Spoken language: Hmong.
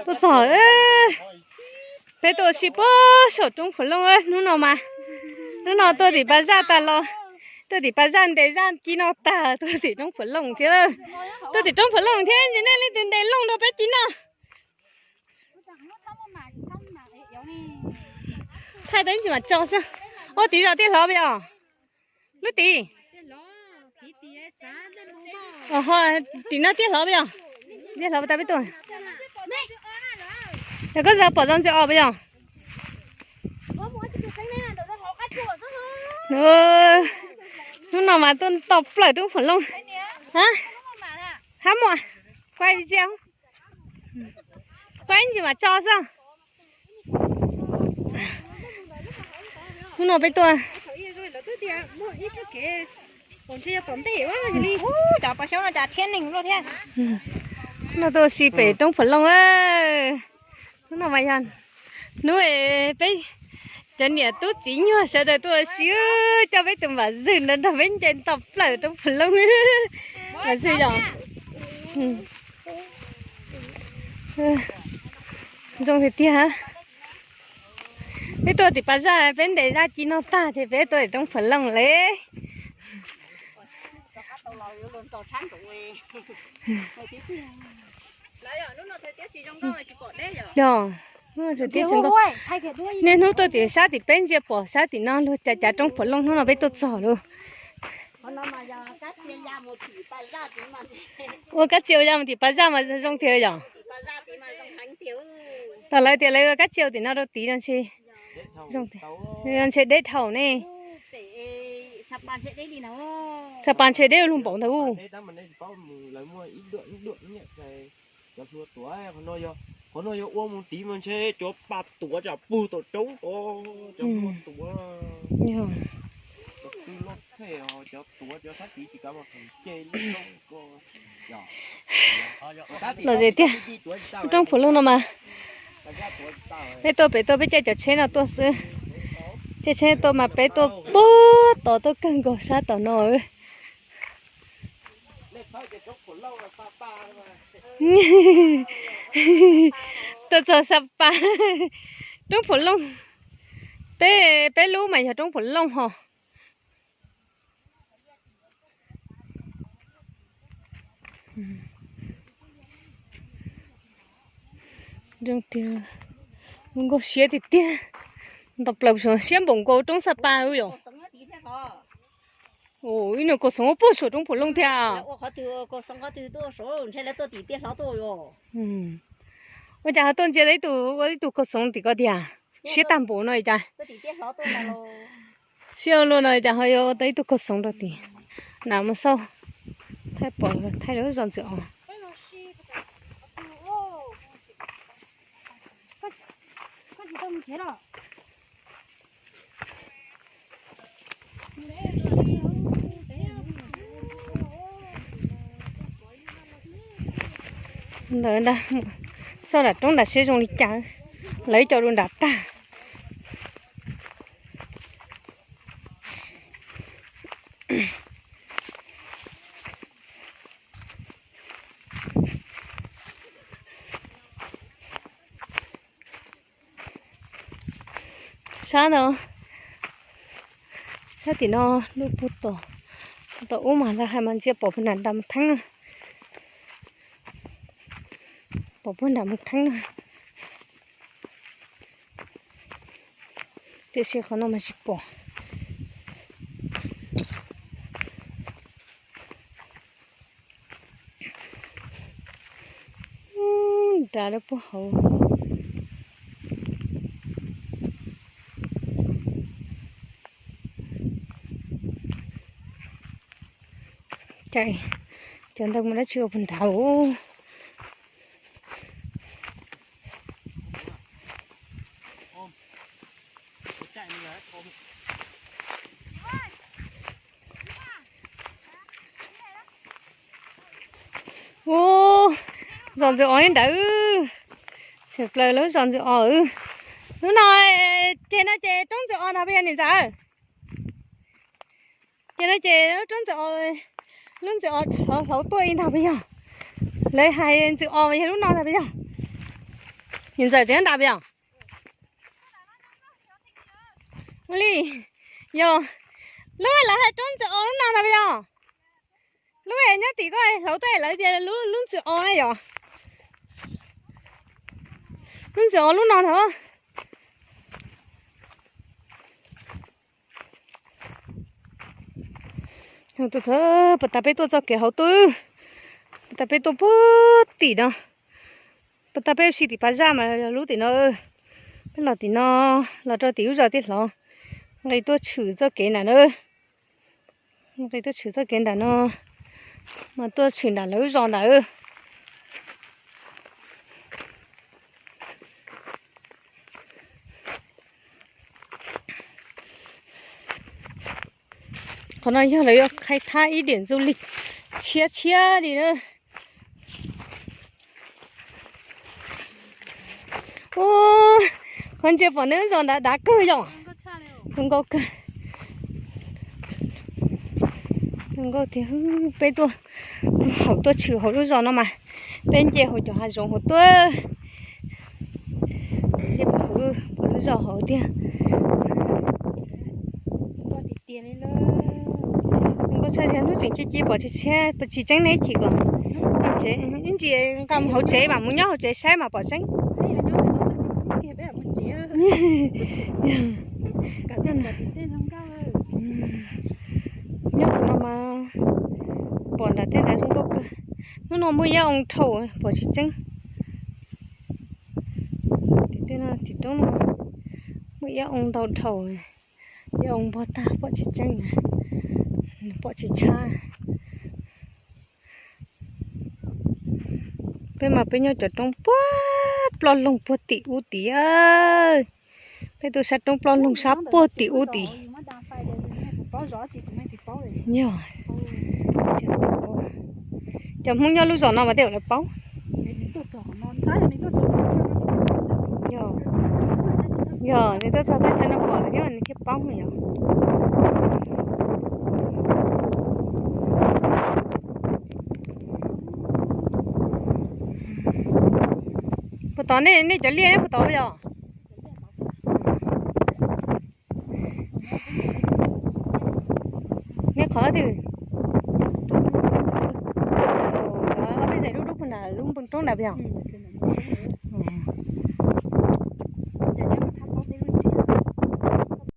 Tuaj txog, peb tuaj ua si puag saum roob Phuv Looj hnub no mas. Hnub no tuaj tim Pas Zaj tag los, tuaj tim Pas Zaj ntes zaj ci no tag tuaj tim roob Phuv Looj thiab. Tuaj tim roob Phuv Looj thiab ntsis nej leej twg ntes looj rau peb ci no. Thaij tau ib ntsis mam tso xwb. Ua tim zos tiaj hlob peb os. Lub tim. Tim no tiaj hlob peb os. Tiaj hlob tau peb tuaj. Yog koj zos pom zos ntxwg os peb os. Hnub no mas tuaj tau plaws roob Phuv Looj. Hab muaj, kuaj ib ntsis mam tso xwb. Hnub no peb tuaj, no tuaj ua si pem roob Phuv Looj. Hnub no mas yog hnub peb cov niam tub txiv nyuag sawv daws tuaj ua si, coj peb tus Vam Zwg nrog nrog peb nce tau plaws roob Phuv Looj. Vam Zwg yom. Zoo tiag tiag. Peb tuaj tim Pas Zaj, peb ntes zaj ci no tag ces peb tuaj tim roob Phuv Looj lawm. Yog, niaj hnub tuaj tim sab tim peb ntsia pom sab tim no luag cav cav roob Phuv Looj, hnub no peb tuaj txog lawm. Ua kab tsiaus ya mus tim Pas Zaj mas zoo tiag yom. Tam lawv tias lawv ua kab tsiaus tim no rau tid no ntshe zoo tiag, ntshe deb dhau ne. Xa Pas ntshe deb lug npaum ntawd. Cov hlua tuav, qhov no yog ua mus tid mas ntshe cov pas tuav tsam pug tom roob ko, cov hlua tuav. Lom zem tiag. Roob Phuv Looj no mas, peb tuaj pem tuaj peb caij cov tsheb no tuaj xwb. Caij tsheb tuaj mas peb tuaj puag tod tuaj kawg nkaus sab tom no. Tuaj txog Xa Pas, roob Phuv Looj. Peb, peb lub mas yog roob Phuv Looj ho. Zoo tiag, zoo nkauj siab tiag tiag. Ntau plaws siab npaum nkaus roob Xa Pas yom. Ib nus kaus xoom puag saum roob Phuv Looj thiab. Ua cas ho tuaj ntsia tau ib tug, ua ib tug kaus xoom tim ko tiag, siab tag npaum no cas. Siab ua luaj no cas ho yuav ua tau ib tug kaus xoom rau tim. Nam mus xauj, thaij pom thaij lub zos ntxwg os. Ntawd ntag, xauj nram roob nram seb zoo li cas, lawv cov dua nram tag. Sab no, sab tim no lub puag tom, puag tom ub mas lawv hais mas ntsia pom puag nram nram mus theeb na. Pom puag nram mus theeb na. Tiam sis qhov no mas tsis pom. Nrad lawm puag hauv. Cov ntawd mus dab tsi ua puag nrad. Ub, zos ntxwg os ntawd. Tshwm plaws lub zos ntxwg os. Hnub no, ces no ces roob ntxwg os ntag puas yog niam ntxawm? Ces no ces lub roob ntxwg os, lub ntxwg os hlauv hlauv tuaj ib ntag puas yog? Lawv hais ntxwm os mas yog lub no ntag puas yog? Niam ntxawm tseem nyob nram puas yog? Ua li, yog lub lawv hais roob ntxwm os lub no ntag puas yog? Lub nyob tim koj hlauv tuaj lawv tias lub ntxwm os na yom? Lub ntxwm os lub no ntag. Tuaj txog, pas tas peb tuaj txoj kev hauv tuaj, pas tas peb tuaj puag tim no, pas tas peb ua si tim pas zaj mas yog lub tim no. Peb los tim no, los rau tim lub zos Tiaj Hlov, nqis tuaj tshwm txoj kev nram na. Nqis tuaj tshwm txoj kev nram no, mas tuaj tshwm nram lawv lub zos nram. Qhov no yog lawv yuav khai thab ib diam ntxu lig tshiab tshiab li na. Ua, qhov ntsia pom neb lub zos nrad dav kawg yom. Zoo nkauj kawg. Zoo nkauj tiag. Peb tuaj hauv tuaj tshwm hauv lub zos no mas peb nce hauv cov hav zoov hauv tuaj, thiaj pom lub zos hauv tiag. Zoo nkauj tshaj, hnub tseem ci ci pom tsis tsheb, tsis tseeb neb chim kom tsev, ib ntsis nqa mus hauv tsev mas mus nyob hauv tsev saib mas pom tseeb. Nyob qhov no mas pom nram tej nrad zoo nkauj kawg. Hnub no muaj yaj oo dhau pom tsis tseeb. Tim tej no tim roob no muaj yaj oo ntau dhau, yaj oo npog tag pom tsis tseeb, pom tsis tshab. Peb mas peb nyob cov roob puag ploj loog puag tim ub tid. Peb tuaj sab roob ploj loog sab puag tim ub tid. Yog, cov Hmoob nyob lub zos no mas tej zaum lawv paub. Yog nws tuaj txog thaj chaw no pom lawm thiab nws thiaj paub yom. Puas tod nej, nej cov liaj puas tod yog? Nej qhov twg? Cov ob peb zais dub dub puag nram lub npoo roob nrad puas yog?